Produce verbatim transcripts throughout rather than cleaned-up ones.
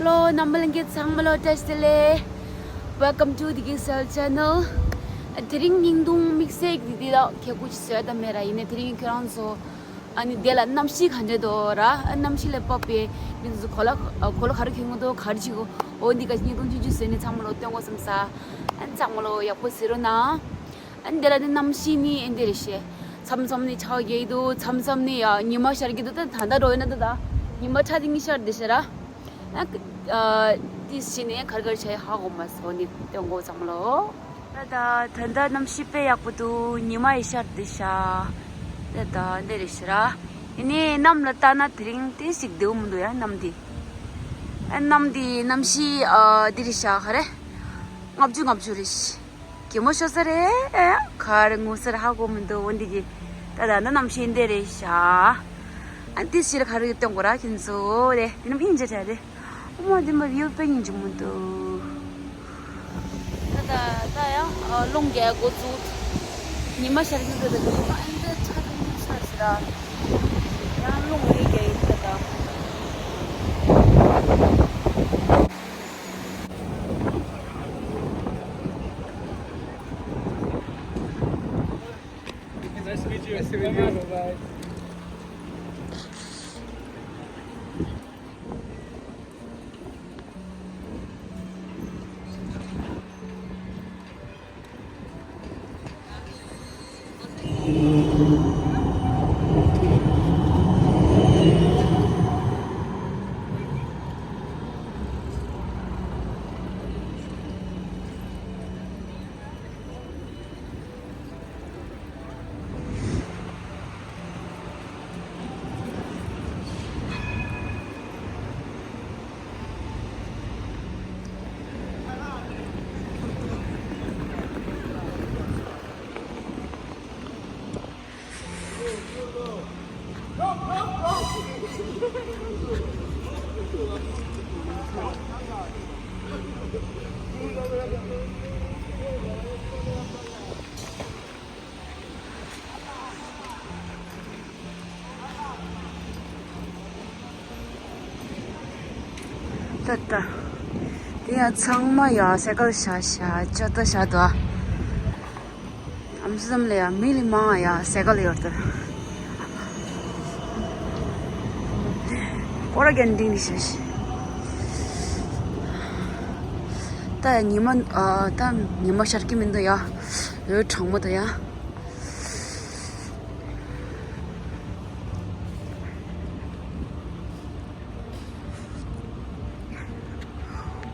ཨོ། རྣམ་པ་ལྷན་རྒྱས་ཚང་མ་ལ་བཀྲ་ཤིས་བདེ་ལེགས། Welcome to the Gixel channel. དེ་རིང་བརྙན་ཐུང་དམིགས་བསལ་གྱི་འདི་དག་ཁྱད་ཀུ་ཅི་བཟོས་ད་མེད་ར། ཡིན་ནའི་དེ་རིང་ཁྱོད་རང་ཚོ་ཨ་ནི་དེ་ལ་གནམ་གཤིས་ག་འདྲ་འདུག་ར། ཨ། གནམ་གཤིས་ལ་བབས་པའི་མི་ཚོ་གོ་ལ་གོ་ལ་ག་རེ་གྱོན་གྱི་འདུག་ག་རེ་བྱེད་ཀྱི། འོ་འདི་ག་བརྙན་ཐུང་ཆུང་ཆུང་བཟོས་ནས་ཚང་མ་ལ་སྟོན་དགོས་བསམ་ས། ཨ་ནི་ཚང་མ་ལ་ཡག་པོ་གཟིགས་རོགས་གནང་། ཨ་ནི་དེ་ལ་ནི་གནམ་གཤིས་ནི་ཨེ་འདི་རེད་ཤག་མཚམས་མཚམས་ནི་ཆར་རྒྱག་གི་འདུག་མཚམས་མཚམས་ནི་ཡ་ཉི་མ་ཤར་གྱི་འདུག་ད་ད་ལྟ་འགྲོ་ཡིན་ན་ད་ད་ཉི་མ་ཁྲ་ཐིང་ངེ་ཤར་བསྡད་ཤག་ར། ཨ་ཨ་ཏིས་ཤི་ནས་གར་གར་བྱས་ཧ་གོ་མ་སོང་། ནི་སྟོན་གོ་ཚང་མ་ལོ། ད་ད་ད་ད་གནམ་གཤིས་དཔེ་ཡག་པོ་འདུག་ཉི་མ་ཡི་ཤར་བསྡད་ཤག་ད་ད་འདི་རེད་ཤག་ར། ཡིན་ནའི་གནམ་ལ་ལྟ་ན་དེ་རིང་ཏིས་ཞིག་བདེ་བོ་མི་འདུག་ཡ། གནམ་འདི། ཨ་གནམ་འདི་གནམ་གཤིས་ཨ་འདི་རེད་ཤག་ག་རེ། ལྔ་བཅུ་ལྔ་བཅུ་རེད་ཤག་གད་མོ་ཤོར་ས་རེད། ཨེ། ག་རེ་ངུ་ས་རེད་ཧ་གོ་མི་འདུག་འོ་འདི་གི། ད་ད་ད་གནམ་གཤིས་འདི་རེད་ཤག་ཨ་ཏིས་ཤི་ལ་ག་རེ་སྟོན་དགོས་ར་ཁྱེད་ཚོ་རེད། དེ་ནམ་ཨིན་ཇི་ཆ་རེད། ཨོ་མ་དེ་མ་བིའུ་དཔེ་སྙིང་རྗེ་མོ་འདུག་ད་ད་ད་ཡང་ཨ་རླུང་རྒྱག་འགོ་བཙུགས། ཉི་མ་ཤར་གྱི་འདུག་ད་ཉི་མ་ཨེ་འདི་ཁྲ་ཐིང་ཐིང་ཤར་ཟེར་ར། ཡང་རླུང་རེ་རྒྱག་ཡིན་ད་ད། Nice to meet you. Nice to meet you. Bye-bye. Bye-bye. ད་ད། དེ་ཡང་ཚང་མ་ཡ་སེ་ཀལ་བཞག་བཞག་ཅོ་ཏ་བཞག་འདུག་ཨམ་སི་ཙམ་ལ་ཡ་མི་ལི་མང་ཡ་སེ་ཀལ་ཡོད་དེ། སྐོར་ར་གན་ཏིང་ནི་ཤ་ཤི། ད་ཉི་མ་ཨ་ད་ཉི་མ་ཤར་གི་མི་འདུག་ཡ། ཡོད་གྲང་མོ་ད་ཡ།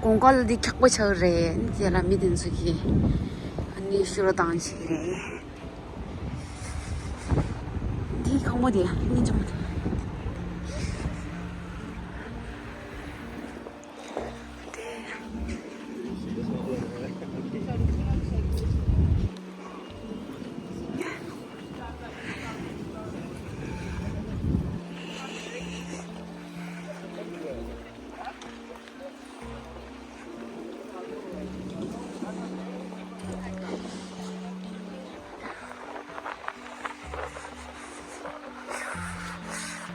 གོང་དཀར་ལ་འདི་འཁྱག་པོ་ཆགས་རེད། དེ་ལ་མི་དེ་ཚོ་གིས་ཨ་ནི་ཤུ་རོ་བཏང་བྱེད་རེད། འདི་ཁང་པ་དེ་སྙིང་རྗེ་མོ་དེ།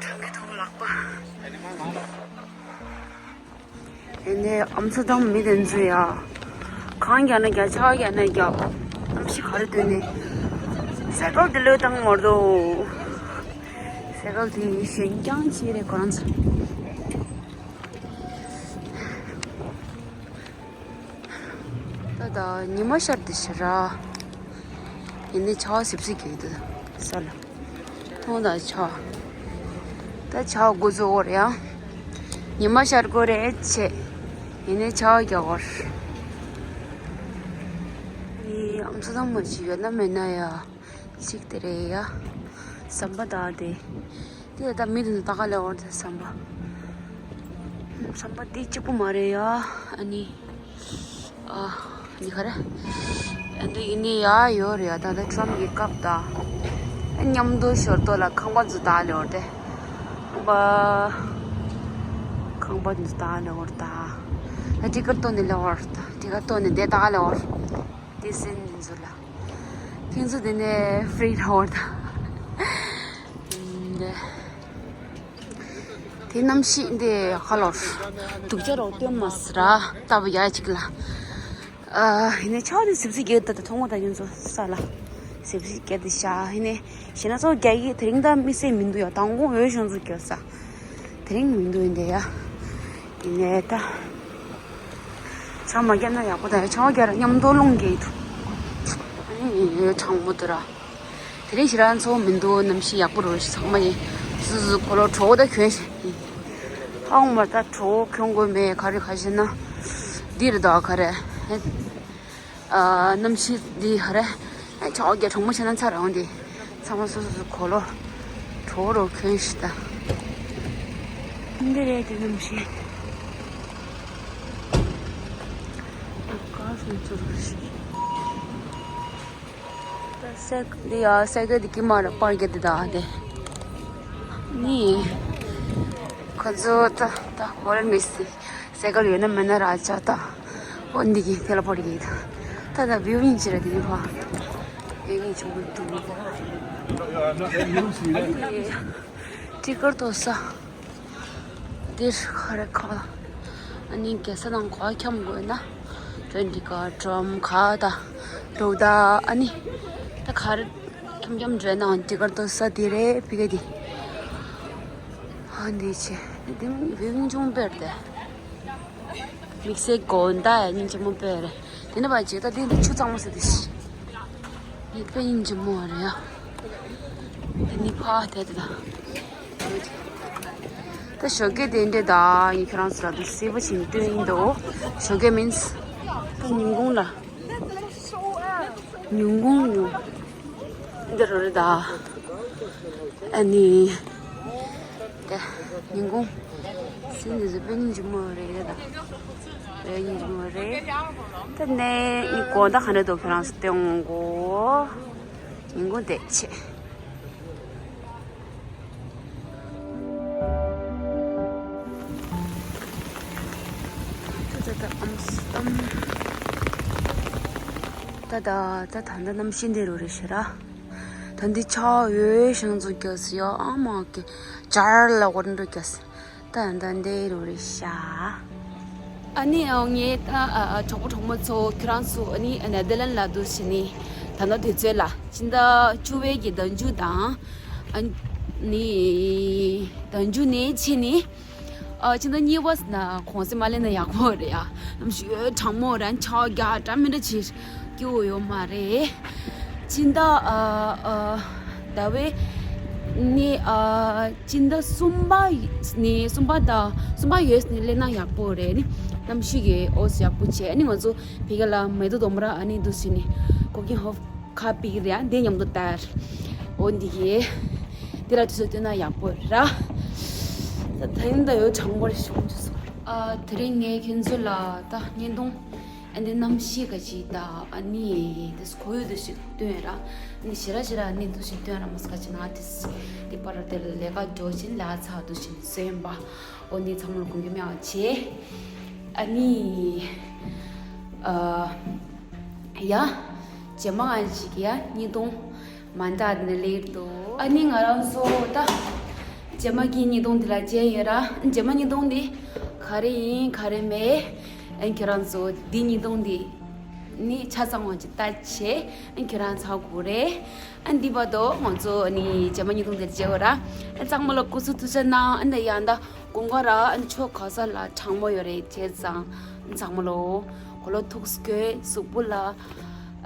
དྲན་གྱི་འདུག་ལག་པ། ཨེ་ནས་ཨམ་སྲུ་དང་མི་དེ་ཚོ་ཡ། གངས་རྒྱག་ན་རྒྱག་ཆར་རྒྱག་ན་རྒྱག་གནམ་གཤིས་ག་རེ་འདུག་ནས། སེ་ཀལ་དེ་ལོས་བཏང་མར་འདུག་སེ་ཀལ་དེ་ཞན་རྐྱང་ཅིག་རེད་ཁོ་རང་ཚོ། ད་ད་ཉི་མ་ཤར་དེ་ཤར་ར། ཡིན་ནའི་ཆར་པ་སིབ་སིབ་གྱིས་འདུག་ས་ལ། མཐོང་དང་ཆར། ད་ཆར་འགོ་རྫོགས་རེད་ཡ། ཉི་མ་ཤར་གོ་རེད་ཆེ། ཡིན་ནའི་ཆར་རྒྱག་གོ་རེད། ཨི་ཨམ་སྲུ་དང་མ་ཞིག་ཡོད་ན་མེད་ན་ཡ། ཞིག་དེ་རེད་ཡ། ཟམ་པ་དག་དེ། དེ་ད་མི་དེ་ཚོ་ད་ག་ལས་འོར་དེ་ཟམ་པ། ཟམ་པ་དེ་གཅིག་པུ་མ་རེད་ཡ། ཨ་ནི། ཨ་ནི་ག་རེ། ཨ་འདི་ཡིན་ནི་ཡ་ཡོད་རེད་ཡ། ད་ལྟ་ཊམ་གྱི་སྐབས་ད། མཉམ་དུ་ཞོར་ཏོ་ལ་ཁང་པ་ཚོ་ད་ལས་འོར་དེ། ཁང་པ། ཁང་པ་ཚོ་ད་ལས་འོར་ད། ད་ཊི་ཀར་ཏོ་ནི་ལས་འོར་ད། ཊི་ཀར་ཏོ་ནི་དེ་ད་ལས་འོར། དེ་སེན་ནི་ཚོ་ལ། ཁྱེད་ཚོ་དེ་ནས་ཧྥི་རི་ལ་འོར་ད། འདི། དེ་གནམ་གཤིས་འདི་ཁ་ལོར་སྡུག་ཅག་རོགས་སྟོན་མ་སི་ར་ལྟ་བུ་ཡ་གཅིག་ལ། ཨ་ཡིན་ནའི་ཆར་པ་ནི་ཟིབ་ཟིབ་རྒྱག་ད་ད་ཐོག་མ་ད་ཡོན་ཚོ་ས་ལ་ཟིབ་ཟིབ་རྒྱག་ད་ཤ་ཡིན་ནའི་ཞེ་ན་ཚོ་རྒྱག་གི་དེ་རིང་ད་དམིགས་བསལ་མི་འདུག་ཡ། མདང་དགོང་འོད་ཤོང་ཚོ་རྒྱག་ས་དེ་རིང་མི་འདུག་ཡིན་དེ་ཡ། ཡིན་ནའི་ད་ཆར་མ་བརྒྱབ་ན་ཡག་པོ་ད་ཡ། ཆར་པ་བརྒྱབ་ར་མཉམ་དུ་རླུང་རྒྱག་གི་འདུག་ཨ་ནི་གྲང་མོ་འདུག་ར། དེ་རིང་ཞེ་དྲག་ཚོ་མི་འདུག་གནམ་གཤིས་ཡག་པོ་རེད་ཤག་ཚང་མ་ཡིན། སུ་སུ་གོས་ལོག་གྲོགས་ད་གྱོན་ཤག་ཨ་འོང་མར་ད་གྲོགས་གྱོན་དགོས་མེད། ག་རེ་ག་ཞེ་ན་འདི་རེད་ད་ག་རེ། ཨ་གནམ་གཤིས་འདི་ག་རེ། ཨ་ཆར་པ་རྒྱག་གྲང་མོ་ཆེ་ན་ཚ་རང་འདི། ཚང་མ་སོ་སོ་སོ་གོས་ལོག་གྲོགས་རོགས་གྱོན་ཤག་ད། འདི་རེད་དེ་གནམ་གཤིས། ཨ་ཀ་སུ་ཚོ་རུ་ཤི། ད་སེ་འདི་ཡ་སེ་གལ་འདི་ཀི་མ་ར་པར་གྱི་འདི་ད་དེ། ནི། ཁོ་ཚོ་ད་ད་ཧོ་རན་མི་སི། སེ་གལ་ཡོད་ན་མེད་ན་ར་ཆ་ད། འོ་འདི་གི་དེ་ལ་པར་གྱི་ད། ད་ད་བིའུ་ཡིན་ཅི་ར་དེ་ནི་ཕ། བིའུ་ཡིན་ཆུང་གུ་འདུག་ད། ཊི་ཀར་ཏོ་ས། འདིར་ག་རེ་ཁ། ཨ་ནི་རྒྱལ་ས་དང་ག་འཁྱམ་དགོས་ན། ཏྲེན་ཊི་ཀ་ཊྲམ་ག་ད། འགྲོ་ད་ཨ་ནི། ད་ག་རེ་འཁྱམ་འཁྱམ་འགྲོ་ན་ཊི་ཀར་ཏོ་ས་འདི་རེད་ཕི་གེ་འདི། ཨ་འདི་ཆེ། འདི་བིའུ་ཆུང་བེར་ཏེ། དམིགས་བསལ་དགོང་དག་ཡ་སྙིང་རྗེ་མོ་དཔེ་རེད། དེ་ནས་བ་ཅིག་ད་དེ་འདི་ཆུ་གཙང་མ་ཟེར་དེ་ཤི། ཡིད་དཔེ་སྙིང་རྗེ་མོ་རེད་ཡ། དེ་ནི་ཕ་དེ་དེ་ད། ད་ཞོགས་ཀས་དེ་འདྲས་ད་ཡིན་ཁྱོད་རང་ཚོ་ལ་དུ་སེ་བ་ཆེན་སྟོན་ཡིན་དོ། ཞོགས་ཀས་མིན་སི། ད་ཉིན་གུང་ལ། ཉིན་གུང་ཉུང་། འདི་རུ་རེད་ད། ཨ་ནི། དེ། ཉིན་གུང་། སེམས་འདི་ཚོ་དཔེ་སྙིང་རྗེ་མོ་རེད་ད། དཔེ་སྙིང་རྗེ་མོ་རེད། དེ་ནས་ནི་དགོང་དག་ག་འདྲ་འདུག་ཁྱོད་རང་ཚོ་སྟོན་དགོས། ཉིན་གུང་བདེ་ཆེ། ད་ད་ད་ཨམ་སི་ཨམ། ད་ད་ད་ད་ད་གནམ་གཤིས་འདི་རུ་རེད་ཤི་ར། ད་འདི་ཆར་པ་འོད་ཤིང་ཚོ་རྒྱག་སི་ཡ། ཨ་མ་གི་ཇར་ལ་འོར་འགྲོ་རྒྱག་སི། ད་ད་འདི་རུ་རེད་ཤག་ཨ་ནི་ཨ་ངས་ད་ཨ་ཨ་གྲོགས་པོ་གྲོགས་མོ་ཚོ་ཁྱོད་རང་ཚོ་ཨ་ནི་ནེ་དར་ལན་ལ་འདུག་ཕྱིན་ནི་ད་ལྟ་དུས་ཚོད་ལ་ཕྱི་ཟླ་བཅུ་པའི་གི་ཟླ་མཇུག་དང་ཨ་ནི་ཟླ་མཇུག་ནས་ཕྱིན་ནི་ཨ་ཕྱི་ཟླ་གཉིས་པ་ན་གུང་སེང་མ་སླེབས་ན་ཡག་པོ་རེད་ཡ། གནམ་གཤིས་ཡོད་གྲང་མོ་རང་ཆར་པ་རྒྱག་འདྲ་མི་འདྲ་བྱེད། སྐྱིད་པོ་ཡོད་མ་རེད། ཕྱི་ཟླ་ཨ་ཨ་ཟླ་བའི་ནི་ཨ་ཕྱི་ཟླ་གསུམ་པ་ནི་གསུམ་པ་དང་གསུམ་པ་ཡོལ་ནི་སླེབས་ན་ཡག་པོ་རེད། ནི་གནམ་གཤིས་ཀྱི་འོ་ཡག་པོ་བྱས། ཨ་ནི་ང་ཚོ་ཕ་གི་ལ་མེ་ཏོག་ལྡུམ་ར་ཨ་ནི་འདུག་ཟེར་ནི་ཀོ་ཀིན་ཧོབ་ཁ་ཕ་གི་རེད་ཨ། འདི་མཉམ་དུ་ལྟར་འོ་འདི་གི་འདི་ལ་དུས་ཚོད་བཏོན་ན་ཡག་པོ་རེད་ར། ད་ད་ཡིན་ད་ཡོད་གྲང་མོ་རེད་ཤོང་ཅི་སོང་། ཨ་དེ་རིང་ངས་ཁྱེད་ཚོ་ལ་ད་བརྙན་ཐུང་ཨ་འདི་གནམ་གཤིས་ག་ཅིག་ད་ཨ་ནི་དེ་ཁོར་ཡུག་དེ་ཞིག་སྟོན་ར། ཨ་ནི་ཞེ་དྲག་ཞེ་དྲག་ཨ་ནི་དུ་ཞིག་སྟོན་ར་མ་སྐ་ཅི་ན་དེ་དེ་པར་དེ་ལས་ཀ་འགྲོ་བཞིན་ལ་ཚ་དུ་ཞིག་སོན་པ་འོ་འདི་ཚང་མ་ལ་དགོངས་རྒྱུ་མེད་པ་བྱས། ཨ་ནི་ཨ་ཡ་རྗེས་མ་ང་ཅིག་ཡ་བརྙན་ཐུང་མ་འདྲ་དེ་ནས་ལེགས་འདུག་ཨ་ནི་ང་རང་ཚོ་ད་རྗེས་མ་གི་བརྙན་ཐུང་འདི་ལ་མཇལ་ཡོད་ར། རྗེས་མ་བརྙན་ཐུང་འདི་ག་རེ་ཡིན་ག་རེ་མེད། ཨ་ཁྱེད་རང་ཚོ་འདི་བརྙན་ཐུང་འདི་ནི་ཆ་ཚང་བ་ཅིག་ལྟ་བྱེད། ཨ་ཁྱེད་རང་ཚོ་གོ་རེད། ཨ་འདི་བར་དུ་ང་ཚོ་ནི་རྗེས་མ་བརྙན་ཐུང་འདི་མཇལ་བ་ར། ཨ་ཚང་མ་ལ་སྐུ་གཟུགས་ཐུགས་ཆེ་གནང་། ཨ་འདི་ཡང་ད་དགོང་ཁ་ར་ཨ་ཆོ་ག་ས་ལ་གྲང་མོ་ཡོད་རེད་བྱས་ཙང་ཚང་མ་ལོ་གོ་ལོ་ཐུགས་དགོས་གཟུགས་པོ་ལ་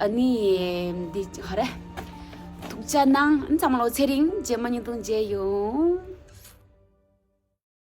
ཨ་ནི་འདི་ག་རེ། ཐུགས་ཆ་གནང་། ཚང་མ་ལོ་ཚེ་རིང་རྗེས་མ་བརྙན་ཐུང་མཇལ་ཡོང་།